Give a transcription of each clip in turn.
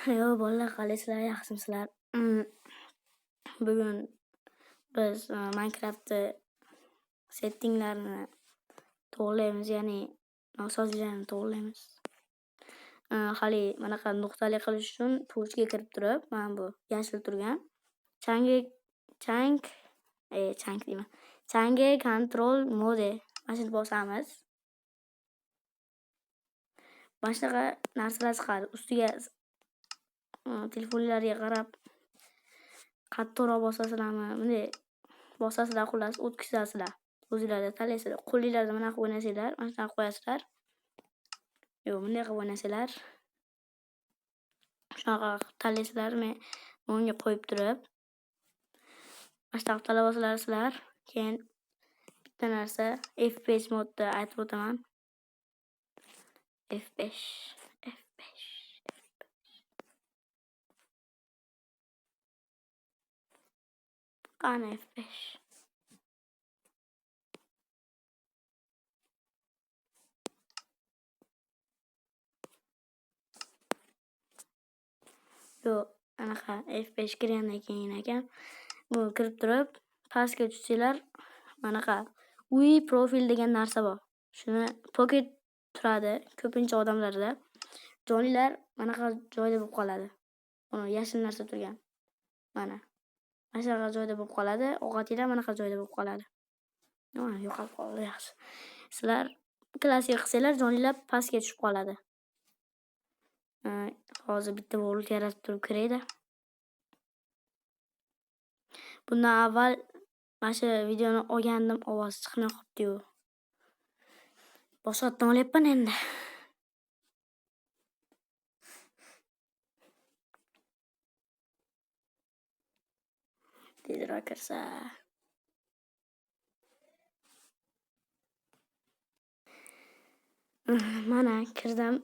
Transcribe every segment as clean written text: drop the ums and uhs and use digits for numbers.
Yo bolalar, qalaysizlar, yaxshimisizlar? Bugun biz Minecraftda settinglarni to'g'rilaymiz, ya'ni nosozliklarni to'g'rilaymiz. Hali bunaqa nuqtali qilish uchun to'chga kirib turib, mana bu yashil turgan changi chang chang deyman. Change control mode mana shuni bosamiz. Mana shunaqa narsalar chiqadi. Ustiga telefonlarga qarab qattiqroq bosasizlarmi, bunday bosasizlar, xullas o'tkazasizlar. O'zinglarda tanlaysizlar. Qo'linglarda bunaqa o'ynasanglar, mana shunaqa qo'yasizlar. Yo'q, bunday qilib o'ynasanglar, shunaqa qilib tanlaysizlar. Men bunga qo'yib turib, mana shunaqa qilib tanlab olasizlar. Keyin bitta narsa F5 modda aytib o'taman. F5, F5, F5. Qani F5? Yo'q, anaqa F5 kirgandan keyin ekan. Bu kirib turib, pastga tushsanglar, manaqa uy profil degan narsa bor. Shuni pocket turadi ko'pincha odamlarda. Jonlilar manaqa joyda bo'lib qoladi. Mana yashil narsa turgan. Mana. Mana shunaqa joyda bo'lib qoladi. Ovqatinglar manaqa joyda bo'lib qoladi. Mana yo'qolib qoldi, yaxshi. Sizlar klassik qilsanglar, jonlilar pastga tushib qoladi. Hozir bitta world yaratib turib kirayda. Bundan avval mana shu videoni olgandim, ovoz chiqmay qolibdi-yu. Boshqatdan olyapman endi. Tezroq kirsa. Mana kirdim.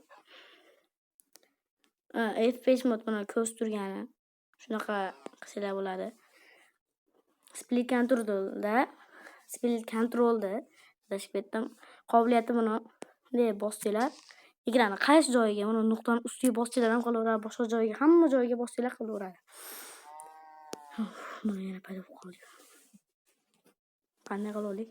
F5 mod buni ko'z turgani. Shunaqa qilsanglar bo'ladi. Split control'da, split control'da adashib ketdim. Qobiliyati buni bunday bossanglar, ekranni qaysi joyiga, buni nuqtani ustiga bossanglar ham qilaveradi, boshqa joyiga, hamma joyiga bossanglar qilaveradi. Mana yana paydo bo'lib qoldi. Qanday qilib?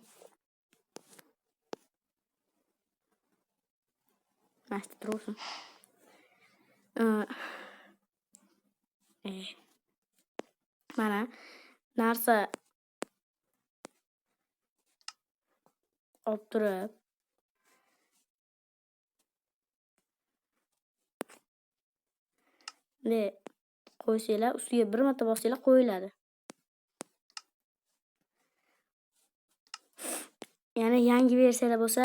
Mana shu tursin. Mana narsa olib turib bunday qo'ysanglar, ustiga bir marta bossanglar qo'yiladi. Ya'ni yangi versiyalar bo'lsa,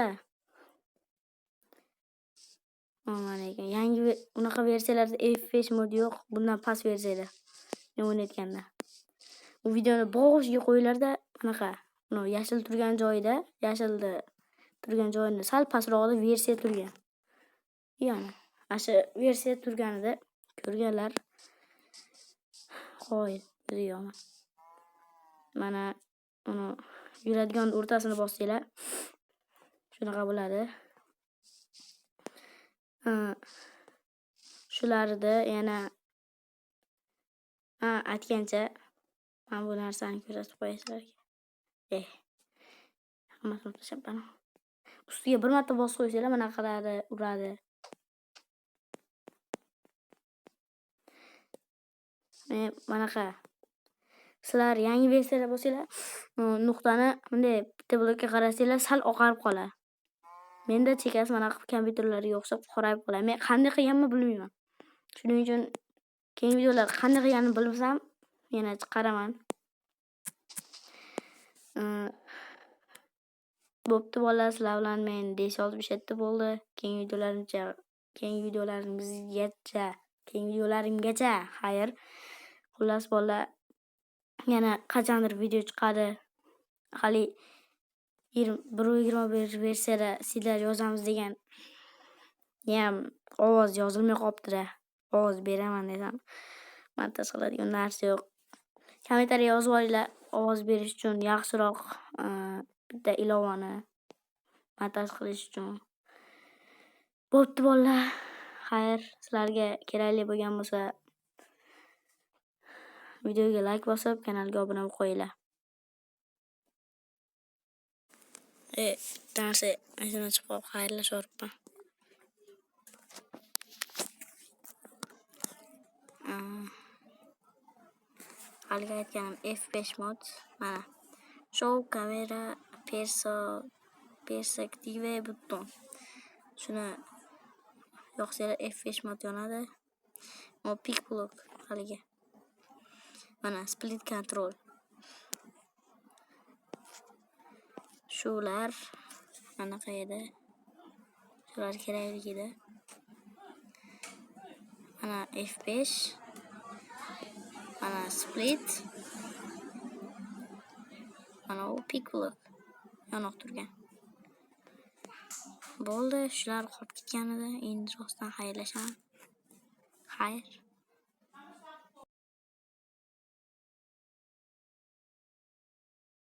mana ekan. Yangi unaqa versiyalarda F5 mod yo'q, bundan past versiyada. Men o'ynayotganda. Bu videoni boshiga qo'yilarda, anaqa, uni yashil turgan joyida, yashilda turgan joyini sal pastrog'ida versiya turgan. Ya'ni ana shu versiya turganida ko'rganlar qo'y, yo'qmi? Mana uni yuradigan o'rtasini bossanglar, shunaqa bo'ladi. Shularida yana aytgancha mana bu narsani ko'rsatib qo'yay sizlarga. Hammasini tashlabman. Ustiga bir marta bosib qo'ysanglar, mana qiladi, uradi. Manaqa. Sizlar yangi versiyada bo'lsanglar, nuqtani bunday bitta blokka qarasanglar, sal oqarib qoladi. Menda chekasi mana kompyuterlarga o'xshab qorayib qoladi. Men qanday qilganimni bilmayman. Shuning uchun keyingi videolar qanday qilganimni bilmasam, yana chiqaraman. Bo'pti bolalar, sizlar bilan men 567 bo'ldi. Keyingi videolarimizgacha, keyingi videolarimgacha xayr. Xullas bolalar, yana qachondir video chiqadi. Hali 1.21 versiyada sizlar yozamiz degan ham ovoz yozilmay qolibdi-da. Ovoz beraman desam, montaj qiladigan narsa yo'q. Kommentariya yozib olinglar, ovoz berish uchun yaxshiroq bitta ilovani montaj qilish uchun. Bo'pti bolalar, Xayr, sizlarga kerakli bo'lgan bo'lsa, videoga like bosib, kanalga obuna bo'lib qo'yinglar. Bitta narsa esimdan chiqib qolib, xayrlashyapman. Haligi aytganim F5 mod mana show camera perspective button. Shuni yoqsanglar F5 mod yonadi. O pick block haligi. Mana split control. Shular anaqa edi. Shular kerakligida. Mana F5. Mana split. Mana u pick block yoniq turgan. Bo'ldi, shular qolib ketgan edi. Endi rostdan xayrlashaman. Xayr.